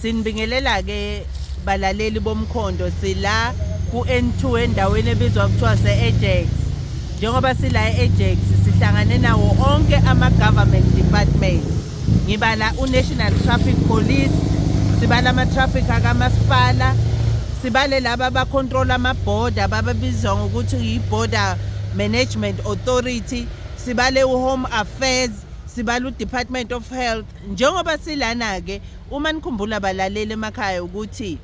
Sinibingelela-ke balaleli bomkhondo sila ku-N2 endaweni ebizwa kuthiwa se-Ajax. Njengoba sila e-Ajax sihlangane nawo onke ama-government departments. Ngibala u-National Traffic Police, sibala ama-traffic akamasipala, sibale laba abacontrol ama-border ababizwa ngokuthi yi-Border Management Authority, sibale u-Home Affairs, sibala u-Department of Health. Njengoba silana-ke uma nikhumbula balaleli emakhaya ukuthi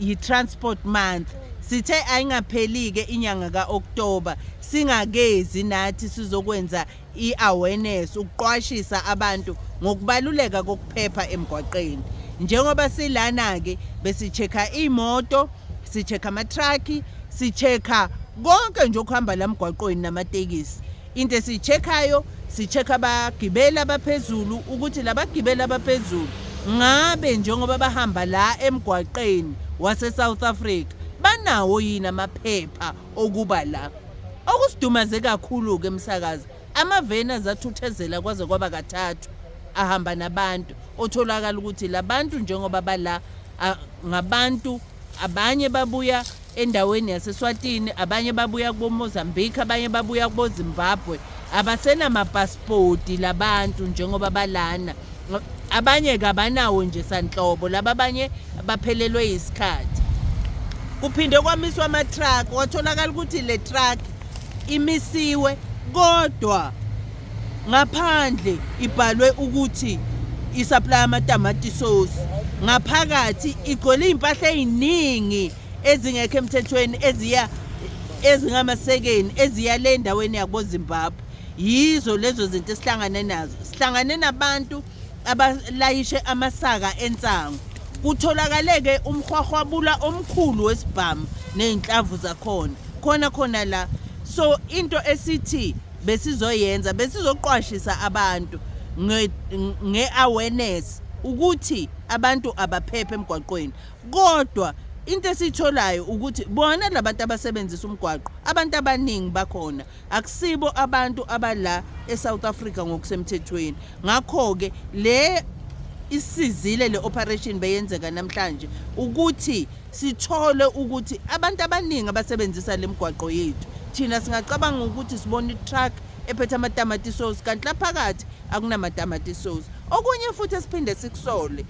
yi-transport month, sithe ayingapheli-ke inyanga ka-October singakezi nathi sizokwenza i-awareness, ukuqwashisa abantu ngokubaluleka kokuphepha emgwaqeni. Njengoba silana-ke besi-check-a iy'moto, si-check-a ama-truck, si-check-a konke nje okuhamba la emgwaqweni namatekisi. Into esiyi-check-ayo, si-check-a abagibeli abaphezulu ukuthi labagibeli abaphezulu ngabe njengoba bahamba la emgwaqeni wase-South Africa banawo yini amaphepha okuba la. Okusidumaze kakhulu-ke emsakazi, amaveni azathuthezela kwaze kwaba kathathu ahamba nabantu, otholakala ukuthi labantu njengoba bala ngabantu abanye babuya endaweni yaseSwatini, abanye babuya kubo-Mozambique, abanye babuya kubo-Zimbabwe. Abasenamapasipoti labantu njengoba balana, abanye kabanawo nje sanhlobo, laba abanye baphelelwe yisikhathi. Kuphinde kwamiswa ama-truck, watholakala ukuthi le truck imisiwe kodwa ngaphandle ibhalwe ukuthi i-supply amatamati sauce, ngaphakathi igcwele iy'mpahla ey'ningi ezingekho emthethweni eziya ezingamasekeni eziya le ndaweni yakoZimbabwe. Yizo lezo zinto esihlangane nazo. Sihlangane nabantu abalayishe amasaka ensangu. Kutholakale-ke umhwahwabula omkhulu wesibhamu ney'nhlamvu zakhona khona khona la. So into esithi besizoyenza, besizoqwashisa abantu nge-awareness ukuthi abantu abaphephe emgwaqweni. Kodwa into esiyitholayo ukuthi bona labantu abasebenzisa umgwaqo, abantu abaningi bakhona akusibo abantu abala eSouth Africa ngokusemthethweni. Ngakho-ke le isizile le operation beyenzeka namhlanje ukuthi sithole ukuthi abantu abaningi abasebenzisa le migwaqo yethu, thina singacabanga ukuthi sibona i-truck ephethe amatamati sauce kanti laphakathi akunamatamati sauce. Okunye futhi esiphinde sikusole,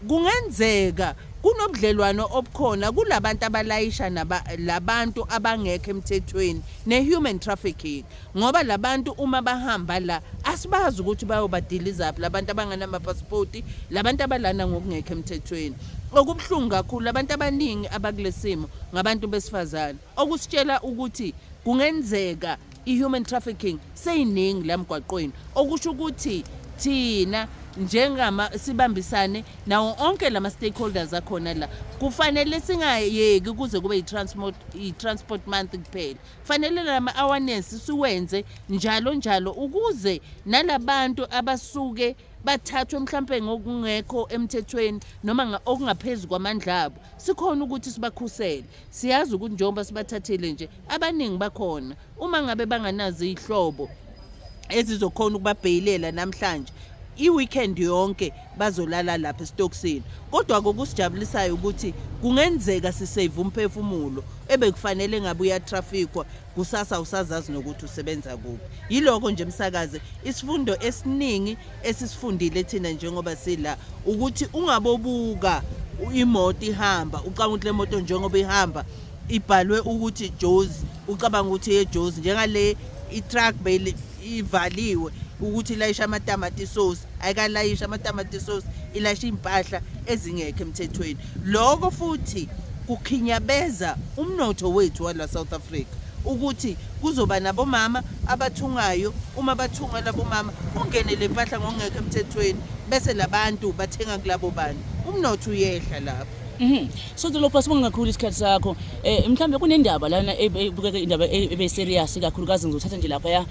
kungenzeka kunobudlelwano obukhona kulabantu abalayisha labantu abangekho emthethweni ne-human trafficking, ngoba labantu uma bahamba la asibazi ukuthi bayobadilizaphi labantu abanganamapasipoti, labantu abalana ngokungekho emthethweni. Okubuhlungu kakhulu, abantu abaningi abakulesimo ngabantu besifazane, okusitshela ukuthi kungenzeka i-human trafficking seyiningi la emgwaqweni, okusho ukuthi thina njengama sibambisane nawo onke lama stakeholders akhona la, kufanele singayeki kuze kube i-transport month kuphela. Kufanele lama awareness siwenze njalo njalo ukuze nalabantu abasuke bathathwe mhlampe ngokungekho emthethweni noma okungaphezu kwamandla abo, sikhona ukuthi sibakhusele. Siyazi ukuthi njengoba sibathathile nje abaningi bakhona, uma ngabe banganazo iy'hlobo ezizokhona ukubabheyilela namhlanje, i-weekend yonke bazolala lapha esitokisini. Kodwa-ke okusijabulisayo ukuthi kungenzeka sisave umphefumulo ebekufanele ngabe uyatrafikwa kusasa, usazazi nokuthi usebenza kuphi. Yiloko nje msakazi, isifundo esiningi esisifundile thina njengoba sila ukuthi ungabobuka imoto ihamba ucabanga ukuthi le moto njengoba ihamba ibhalwe ukuthi Jozi, ucabanga ukuthi eyeJozi, njengale i-truck ivaliwe ukuthi ilayisha amatamati sauce, ayikalayisha amatamati sauce, ilayisha iy'mpahla ezingekho emthethweni. Lokho futhi kukhinyabeza umnotho wethu wala South Africa, ukuthi kuzoba nabomama abathungayo, uma bathunga labo mama kungene le mpahla ngokungekho emthethweni, bese labantu bathenga kulabo bantu, umnotho uyehla lapho. Sodolopha, sibonga kakhulu isikhathi sakho. Mhlambe kunendaba lana ebukeka indaba ebe serious kakhulukazi, ngizothatha nje lapha ya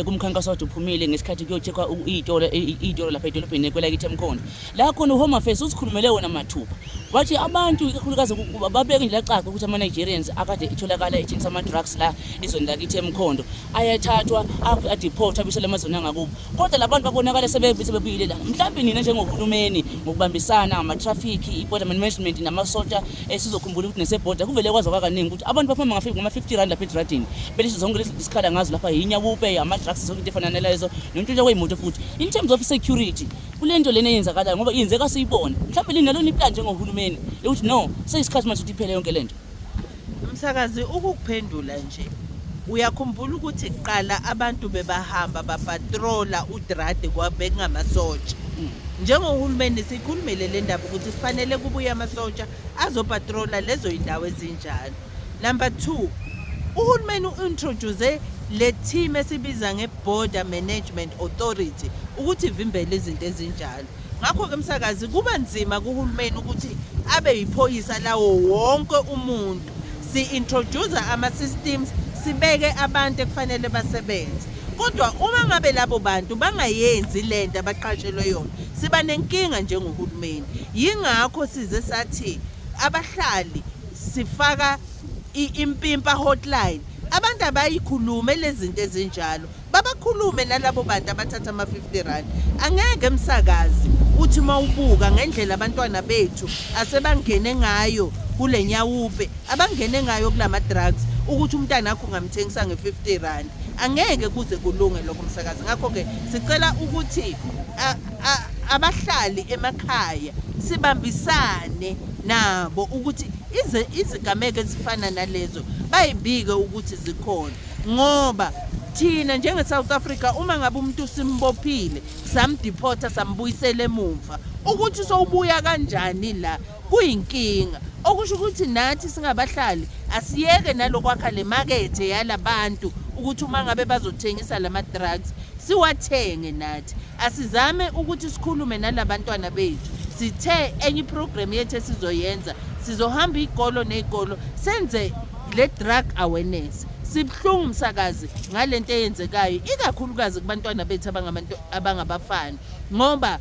kumkhankaso kade uphumile ngesikhathi kuyocheckwa iy'tolo lapha edolobheni kwelakithi eMkhondo. La khona uHome Affairs uzikhulumele wona mathupha. Wathi abantu ikakhulukazi babeke nje lacaca ukuthi ama-Nigerians akade etholakala ethengisa ama-drugs la ezweni lakithi eMkhondo ayathathwa adeportwe abiselwe emazweni angakubo. Kodwa labantu babonakala sebebuyile la. Mhlawumbe nina njengohulumeni ngokubambisana ngama-traffic, i-border management namasotsha sizokhumbula ukuthi nesebhoda kuvele kwaziwa kaningi ukuthi abantu baphuma ngama-50 rand lapha edradini belise zonke lezi sikhala ngazo lapha yinyawupe, ama-drugs zonke into efana nalezo nontshontsha kwey'moto futhi. In terms of security kule nto lena eyenzakalayo ngoba iyenzeka siyibone mhlawumbe linalona iplan njengohulumeni yokuthi no seyisikhathi manje ukuthi iphele yonke le nto. Msakazi, ukukuphendula nje, uyakhumbula ukuthi kuqala abantu bebahamba bapatrola udrade kwabekungamasotsha. Njengohulumeni siyikhulumile le ndaba ukuthi kufanele kubuye amasotsha azopatrola lezo yindawo ezinjalo. Number 2, uhulumeni u-introduce le team esibiza nge-Border Management Authority ukuthi ivimbele izinto ezinjalo. Ngakho-ke msakazi, kuba nzima kuhulumeni ukuthi abe yiphoyisa lawo wonke umuntu. Si-introduce ama-systems, sibeke abantu ekufanele basebenze. Kodwa uma ngabe labo bantu bangayenzi lento abaqashelwe yona, siba nenkinga njengohulumeni. Yingakho size sathi abahlali sifaka impimpa hotline. Abantu abayikhulume lezi zinto ezinjalo, babakhulume nalabo bantu abathatha ama-50 rand. Angeke msakazi uthi uma ubuka ngendlela abantwana bethu asebangene ngayo kule nyawupe, abangene ngayo kulama drugs, ukuthi umntana wakho ungamthengisa nge-50 rand. Angeke kuze kulunge lokho msakazi. Ngakho-ke sicela ukuthi abahlali emakhaya sibambisane nabo ukuthi izigameko ezifana nalezo bayibike ukuthi zikhona, ngoba thina njenge-South Africa uma ngabe umuntu simbophile samdeporta sambuyisela emumva, ukuthi sowubuya kanjani la kuyinkinga. Okusho ukuthi nathi singabahlali asiyeke nalokwakha le makethe yalabantu ukuthi uma ngabe bazothengisa lama drugs siwathenge nathi. Asizame ukuthi sikhulume nalabantwana bethu. Sithe enye iprogram yethu esizoyenza, sizohamba iy'kolo ney'kolo senze le drug awareness. Sibuhlungu msakazi ngalento eyenzekayo, ikakhulukazi kubantwana bethu abangabafana, ngoba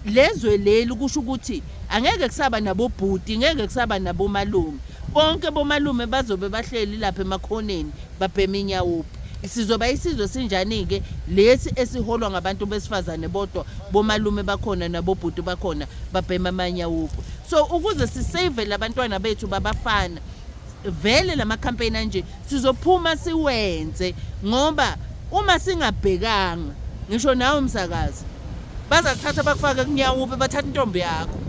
lezwe leli kusho ukuthi angeke kusaba nabobhuti, ngeke kusaba nabomalume. Bonke bomalume bazobe bahleli lapha emakhoneni babhema inyawupe. Sizoba isizwe sinjani-ke lesi esiholwa ngabantu besifazane bodwa, bomalume bakhona nabobhuti bakhona babhema amanyawupe? So ukuze sisave labantwana bethu babafana, vele lama campaign anje sizophuma siwenze, ngoba uma singabhekanga, ngisho nawe msakazi, bazakuthatha bakufake kunyawupe, bathatha intombi yakho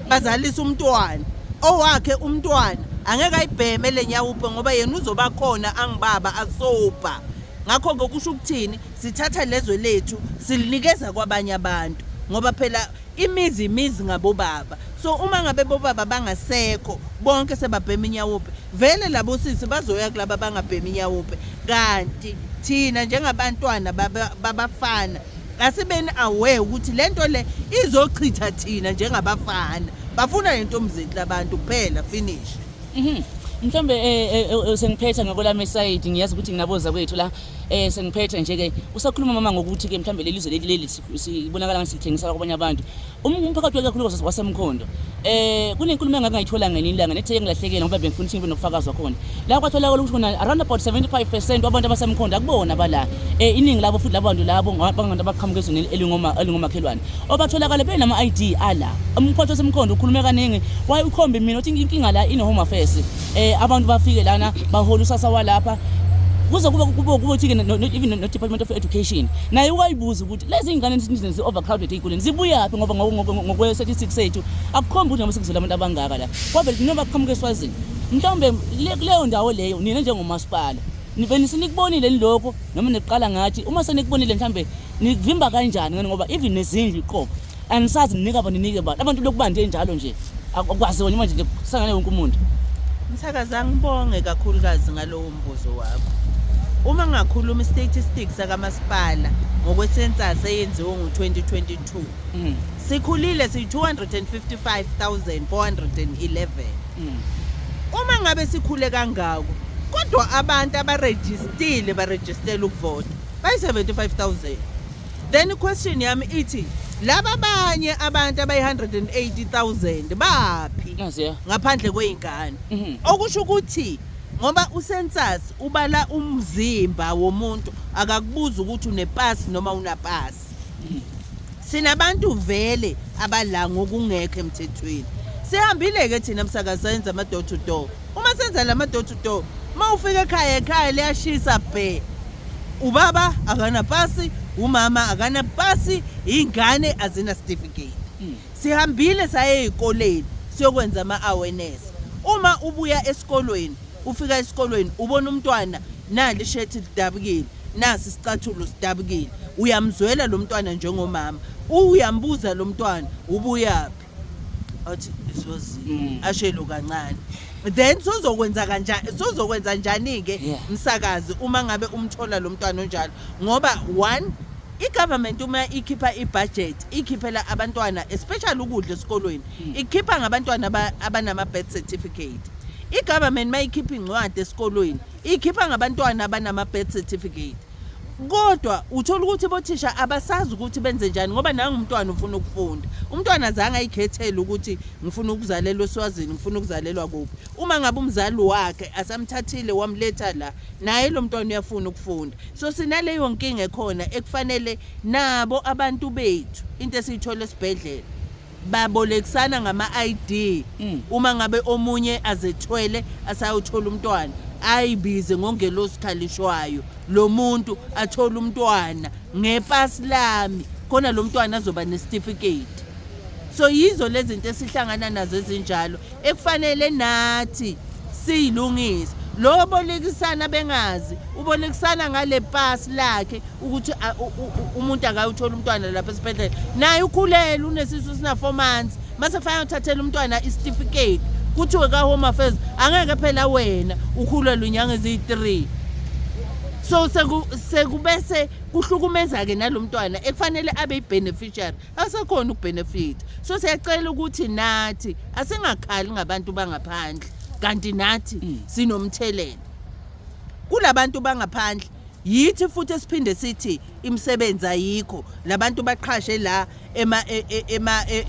bazalise umntwana owakhe. Umntwana angeke ayibheme le nyawupe ngoba yena uzoba khona angibaba asoba. Ngakho-ke kusho ukuthini? Sithatha lezwe lethu silinikeza kwabanye abantu, ngoba phela imizi imizi ngabobaba. So uma ngabe bobaba bangasekho, bonke sebabhema inyawupe, vele labo sisi bazoya kulaba bangabhemi inyawupe. Kanti thina njengabantwana babafana asibeni aware ukuthi lento le izochitha thina njengabafana. Bafuna lentombi zethu labantu kuphela, finish. Mhlawumbe sengiphetha ngokwelami isayidi, ngiyazi ukuthi nginaboza kwethu la. Sengiphetha nje ke, usakhuluma mama ngokuthi ke mhlawumbe leli zwe leli sibonakala ngathi silithengisa kwabanye abantu. Umphakathi kakhulu waseMkhondo. Kunenkulumo engake ngayithola ngelinye ilanga nethe ngilahlekela ngoba bengifuna ukuthi ngibe nobufakazi wakhona. La kwatholakala ukuthi khona around about 75% wabantu abaseMkhondo akubona bala. Iningi labo futhi labo bantu labo bangabantu abaqhamuka ezweni elingoma elingomakhelwane. Obatholakala benama ID ala. Umphakathi waseMkhondo ukhulume kaningi, waye ukhombe mina uthi inkinga la ine Home Affairs. Abantu bafike lana bahola usasa walapha, kuze kube ukuthi ke even no Department of Education naye wayibuza ukuthi lezi ingane zi overcrowded ey'koleni zibuyaphi, ngoba ngokwe statistics sethu akukhombi ukuthi ngabe sekuzele abantu abangaka la kwavele noma baqhamuka eSwazini. Mhlawumbe kuleyo ndawo leyo nina njengomasipala benisenikubonile lokho noma niqala ngathi uma senikubonile mhlawumbe nikuvimba kanjani, ngoba even nezindlu iqobo anisazi ninika ba ninike ba abantu lokubande njalo nje akwaziwa nje manje nje kusangane wonke umuntu. Msakazi, angibonge kakhulukazi ngalowo mbuzo wakho. Uma ngakhuluma i-statistics sakamasipala ngokwe-census eyenziwe ngo-2022, sikhulile, siyi-255,411. Uma ngabe sikhule kangako, kodwa abantu abarejistile barejistela ukuvota bayi-75,000, then i-question yami ithi Laba abanye abantu abayi-180,000 baphi? Naziya. Ngaphandle kwey'ngane. Okusho ukuthi ngoba ucensus ubala umzimba womuntu, akakubuza ukuthi unepasi noma unapasi. Sinabantu vele abala ngokungekho emthethweni. Sihambile-ke thina msakazi, sayenza ama-door to door. Uma senza la ma-door to door, uma ufika ekhaya, ekhaya liyashisa bhe. Ubaba akanapasi, umama akanapasi, iy'ngane azina certificate. Sihambile saye ey'koleni siyokwenza ama-awareness. Uma ubuya esikolweni, ufika esikolweni ubona umntwana nali ishethi lidabukile, nasi isicathulo sidabukile, uyamzwela lo mntwana njengomama, uyambuza lo mntwana ubuyaphi, athi eSwazini, ashelo kancane. Then sozokwenza kanjani, sozokwenza njani-ke msakazi uma ngabe umthola lo mntwana onjalo? Ngoba one, i-government uma ikhipha i-budget ikhiphela abantwana especially ukudla esikolweni, ikhipha ngabantwana abanama-birth certificate. I-government uma ikhipha incwadi esikolweni ikhipha ngabantwana abanama-birth certificate, kodwa uthola ukuthi bothisha abasazi ukuthi benze njani, ngoba nangu umntwana ufuna ukufunda. Umntwana azange ayikhethele ukuthi ngifuna ukuzalelwa eSwazini, ngifuna ukuzalelwa kuphi. Uma ngabe umzali wakhe asamthathile wamletha la, naye lo mntwana uyafuna ukufunda. So sinaleyo nkinga ekhona ekufanele nabo abantu bethu. Into esiyithola esibhedlela, babolekisana ngama-ID. Uma ngabe omunye azethwele asayothola umntwana, ayibize ngongelosi khalishwayo lo muntu, athole umntwana ngepasi lami khona lo mntwana azoba nesitifiketi. So yizo lezi zinto esihlangana nazo ezinjalo ekufanele nathi siyilungise. Lo bolekisana bengazi, ubolekisana ngale pasi lakhe ukuthi umuntu akayothola umntwana lapha esibhedlela, naye ukhulele, unesisu sina 4 months, mase fanele uthathele umntwana isitifiketi, kuthiwe ka-Home Affairs angeke phela wena ukhulelwe inyanga eziyi-3. So sekubese kuhlukumeza-ke nalo mntwana ekufanele abe i-beneficiary, asakhona ukubenefit. So siyacela ukuthi nathi asingakhali ngabantu bangaphandle, kanti nathi sinomthelela kulabantu bangaphandle. Yithi futhi esiphinde sithi imisebenzi ayikho, labantu baqhashe la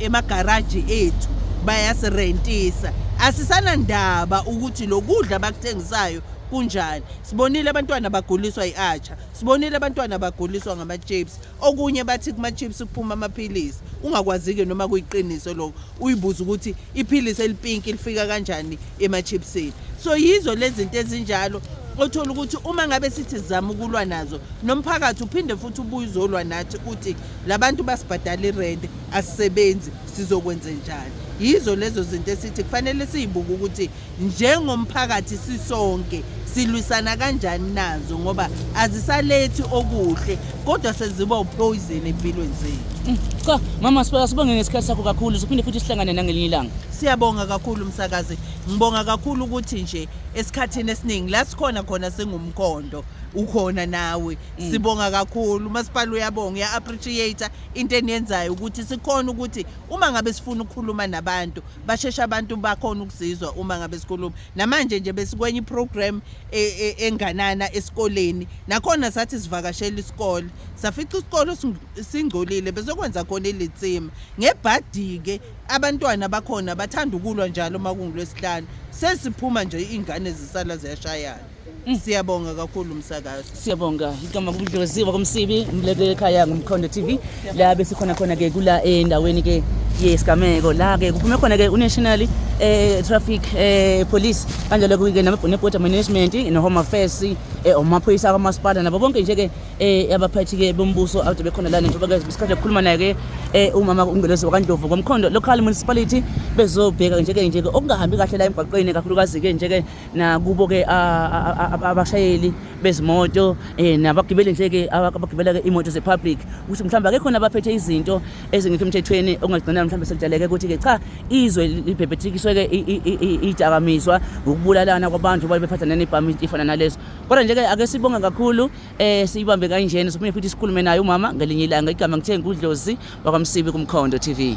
emagaraji ethu, bayasirentisa, asisanandaba ukuthi lokudla bakuthengisayo kunjani. Sibonile abantwana baguliswa i-atchar, sibonile abantwana baguliswa ngama-chips. Okunye bathi kuma-chips kuphuma amaphilisi, ungakwazi-ke noma kuyiqiniso lokho, uyibuze ukuthi iphilisi elipinki lifika kanjani ema-chipsini. So yizo lezi zinto ezinjalo othola ukuthi uma ngabe sithi sizama ukulwa nazo, nomphakathi uphinde futhi ubuye uzolwa nathi, uthi labantu basibhadala irente, asisebenzi, sizokwenze njani? Yizo lezo zinto esithi kufanele siyibuke ukuthi njengomphakathi sisonke silwisana kanjani nazo, ngoba azisalethi okuhle kodwa seziba upoison empilweni zethu. Cha mama, sibonge ngesikhathi sakho kakhulu, siphinde futhi sihlangane nangelinye ilanga. Siyabonga kakhulu umsakazi, ngibonga kakhulu ukuthi nje esikhathini esiningi la sikhona khona singumkhondo ukhona nawe. Sibonga kakhulu, umasipala uyabonga, uya-appreciate into eniyenzayo ukuthi sikhona ukuthi uma ngabe sifuna ukukhuluma nabantu basheshe, abantu bakhona ukusizwa uma ngabe sikhuluma. Namanje nje besikwenye iprogram enganana esikoleni, nakhona sathi sivakashela isikole, safica isikolo singcolile, besokwenza khona ilitsima ngebhadi-ke. Abantwana bakhona bathanda ukulwa njalo uma kungulwesihlanu, sesiphuma nje iy'ngane zisala ziyashayana. Siyabonga kakhulu umsakazo. Siyabonga. Igama kuDlozi wakoMsibi, mleke ekhaya nguMkhondo TV. La besikhona khona ke kula endaweni ke yesigameko la ke kuphume khona ke uNational Traffic Police, kanjalo ke ne-Border Management ne-Home Affairs, amaphoyisa kamasipala nabo bonke nje ke abaphathi ke bombuso ade bekhona lana, njengoba ke isikhathi ukukhuluma naye ke umama uNgelosi wakaNdlovu ngoMkhondo Local Municipality, bezobheka nje ke okungahambi kahle la emgwaqweni, kakhulukazi ke nje ke nakubo ke abashayeli bezimoto nabagibeli nje ke abagibela ke imoto ze-public, ukuthi mhlawumbe akekho abaphethe izinto ezingekho emthethweni, okungagcina mhlawumbe sekudaleke ukuthi ke cha izwe libhebhethekiswe ke idakamizwa ngokubulalana kwabantu bephatha nanebhamu ifana nalezo. Kodwa nje ke ake sibonge kakhulu, siyibambe kanjena, sophinde futhi sikhulume naye umama ngelinye ilanga. Igama ngithe nguDlozi wakwaMsibi kuMkhondo TV.